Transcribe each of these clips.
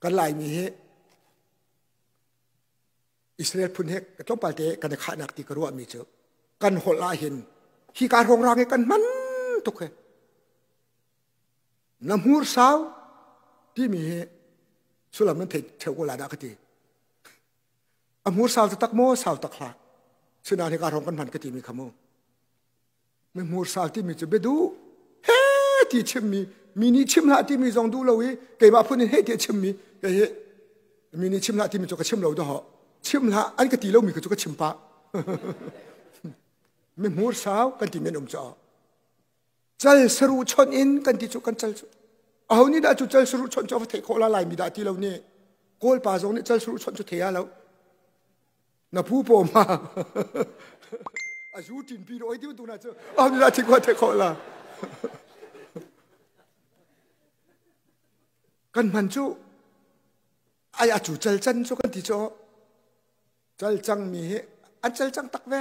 Kan Laimi hi Israel phun he tlawmpal te kan i khahnak ti ka ruahmi cu kan holh ah hin hi ka hrawng i kan hman tuk he na hmur sau timi hi sullam nan thei theu ko la dah ka ti a hmur sau tak maw sau tak hlah sinain hi ka hrawng kan hman ka timi kha mu Mi hmursal timi cu biaduh he ti chimmi mi nih chim hlah timi zong duh lo i keimah phun in he ti chimmi kei hi mi nih chim hlah timi cu ka chim lo dawh chim hlah an ka ti lomi cu ka chim pah mi hmursau kan ti men um cu cal saru chon in kan ti cu kan cal cu aho nih dah cu cal saru chon cu a theih khawh la lai mi dah ti lo nih kawl pa zong nih cal saru chon cu thei lo Na pu paw ma a zu tin pi oi ti tu na chu am la thi ko the kho la kan man chu ai a chu chal chan chu kan ti cho chal chang mi hi an chal chang tak ve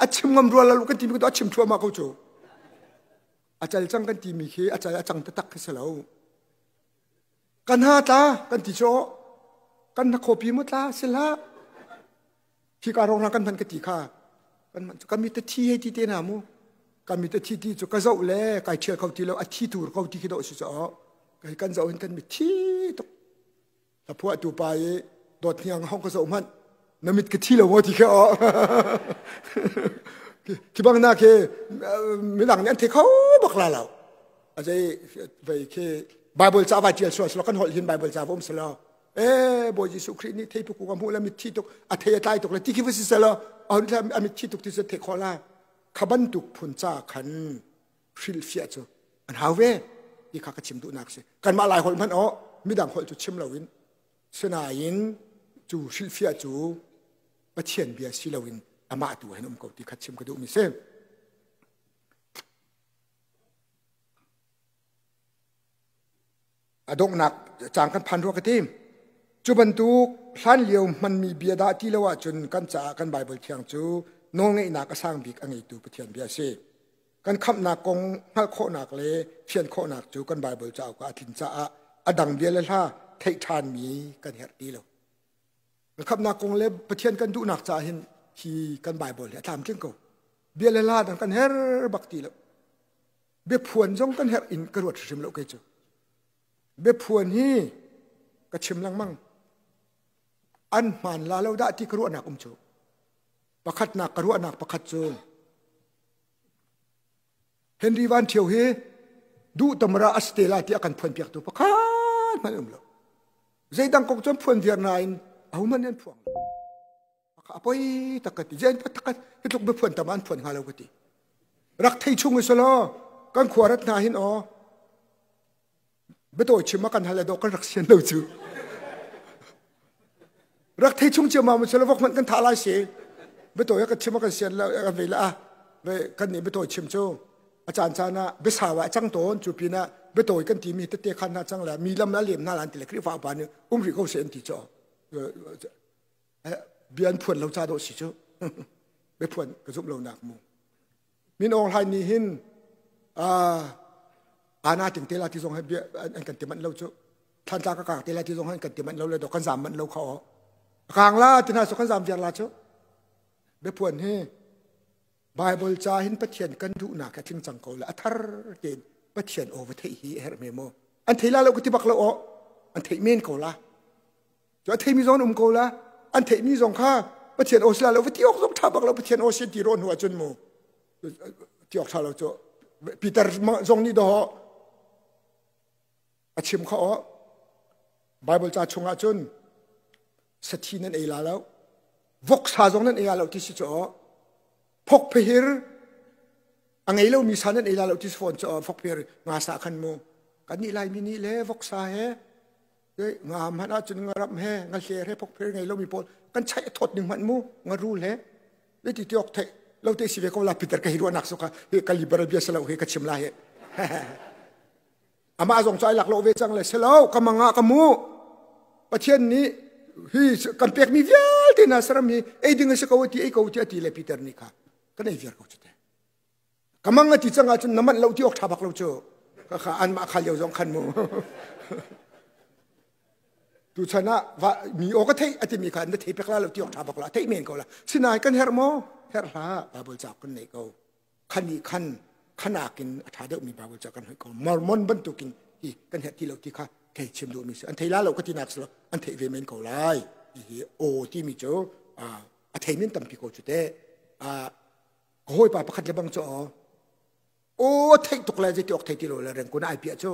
a chim ngam rual lo kan ti mi ko a chim thua ma ko chu a chal chang kan ti mi khi a chal a chang tak khi se lo Kan ha tla kan ti cu kan hnakhaw mu tla si hlah. Hi ka rong kan hman ka ti kha. Kan hman kan mi te thi hei ti te na mu. Kan mi te thi ti cu ka zoh le kai thial kho ti lo a thi tur ko ti khi do si cho. Kai kan zoh hin kan mi thi tuk. La phuah tu pa i dawt hniang hong ka zoh hmanh na mit ka thi lo maw ti khi o. Khi bang na khi midang nih an thei kho bak la lo. A zei vei khi Bible ca vai tial sual selaw kan holh hin Bible ca va um selaw e Bawi Jesuh Khrih nih theipu kung a hmuh le mitthi tuk a thei a tlai tuk le ti khi va si selaw a mitthi tuk ti cu theih khawh la kha bantuk phun ca khan hrilhfiah cu an hau ve ti kha ka chim duhnak si kanmah lai holh hmanh aw midang holh cu chim loin sinain cu hrilhfiah cu Pathian bia si loin amah tu hin um ko ti kha chim ka duhmi si. A donghnak caang kan phan rua ka ti. Cu bantuk hlan lio hmanmi bia dah ti lo ahcun kan caah kan Baibal thiang cu nawlngeihnak a sang bik a ngeitu Pathian bia a si. Kan khamhnak kong hngalh khawhnak le fian khawhnak cu kan Baibal cauk ah a tlin caah a dang bia le hla theih ṭhanmi kan herh ti lo. Kan khamhnak kong le Pathian kan duhnak caah hin hi kan Baibal hi a tlamtling ko. Bia le hla dang kan her bak ti lo. Biaphuan zong kan herh in ka ruat hrim lo kei cu. Biaphuan hi ka chim lengmang. An hmaan la lo dah ti ka ruahnak um cu. Pakhatnak ka ruahnak pakhat cu Henry Van Thio hi duh tamra a si te la tiah kan phuan piaktu pakhat hmanh um lo. Zeidang kong cun phuan viar nain ahohmanh an phuang lo. A poi tak ka ti. Zein tak ka hi tluk biaphuan tam an phuan hnga lo ka ti. Rak thei chung i selaw kan khua rat hna hin aw biatawi chim a kan hal le dawh kan rak sian lo cu. Rak thei chung cia ma mu selaw vok hmanh kan thah lai si. Biatawi a kan chim a kan sian lo kan vei la ve kan nih biatawi chim cu a caan caan ah biasau ah cang tawn cu pinah biatawi kan timi tete khan hna cang le mi lam la lem hna lan ti le Khrihfa upa nih um rih ko se an ti cu bia an phuan lo ca dawh si cu biaphuan ka zumh lonak mu min Aung Hlaing nih hin ana ting te la ti zong bia an kan ti manh lo cu thantla ka kang te la ti zong an kan ti manh lo le do kan zam manh lo kha o kang la ti na so kan zam viar la cu biaphuan hi Bible ca hin Pathian kan duhnak a tling cang ko le a thar tein Pathian aw va theih hi a herh me mu an thei la lo ka ti bak lo o an theih men ko la Cu a theimi zong an um ko la. An theihmi zong kha Pathian aw si la lo va ti awk zong ṭha bak lo Pathian aw si ti rawh hnu ahcun mu ti awk ṭha lo cu Peter zong nih dawh a chim kha aw Bible ca chungah cun sathi nan ei la lo voksa zong nan ei la lo ti si cu aw phok phehir a ngei lomi sa nan ei la lo ti si fawn cu aw phok phehir nga sa khan mu kan nih laimi nih le voksa he Nga hmanh ahcun nga ram he nga hler he phokpher ngei lomi pawl kan chaih a thawt ning hmanh mu nga rul he ti ti ok theih lo te si ve ko la Peter ka hi ruahnak so kha hi ka liberal bia selo hi ka chim la hi amah zong cu ai lak lo ve cang le selo ka manga ka mu Pathian nih hi kan pekmi vialte hna saram hi ei ding a si ko ti ei ko ti a ti le Peter nih kha kan ei viar ko cu te Ka mang a ti cang ahcun na manh lo ti awk ṭha bak lo cu. Kha anmah kha lio zong khan mu. Tuchan ah va mi aw ka theih a timi kha na thei pek la lo ti awk ṭha bak la theih men ko la. Sinain kan herh maw? Herh hlah. Bible cauk kan nei ko. Khan nih khan khanak in a ṭha deuhmi Bible cauk kan hoi ko. Mormon bantukin hi kan herh ti lo ti kha kei chim duhmi si. An thei la lo ka ti nak si lo. An theih ve men ko lai. Hi aw timi cu a thei min tampi ko cu te. Ka hawipa pakhat le bang cu aw aw theih tuk le zeiti awk thei ti lo le rengkun ai piah cu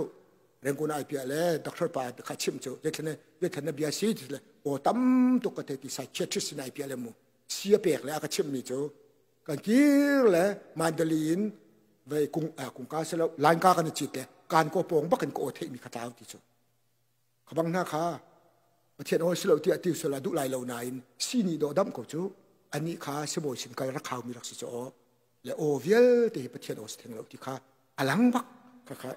rengkun ai piah le doctor pa kha chim cu zeithlan zeithlan na bia si ti le aw tam tuk ka thei ti psychiatrist sin ai piah le mu si a pek le a ka chimh mi cu kan kir le mandali in vei kung kungka se lo line ka kan chit le kan ko pong bak in ko theih mi kha tlau ti cu Khabang hna kha Pathian aw si lo tiah ti sala duh lai lo nain si nih dawh damh ko cu anih kha sibawi sin kal rak hau mi rak si cu aw le aw vialte hi Pathian aw si theng lo ti kha alang bak kha kha.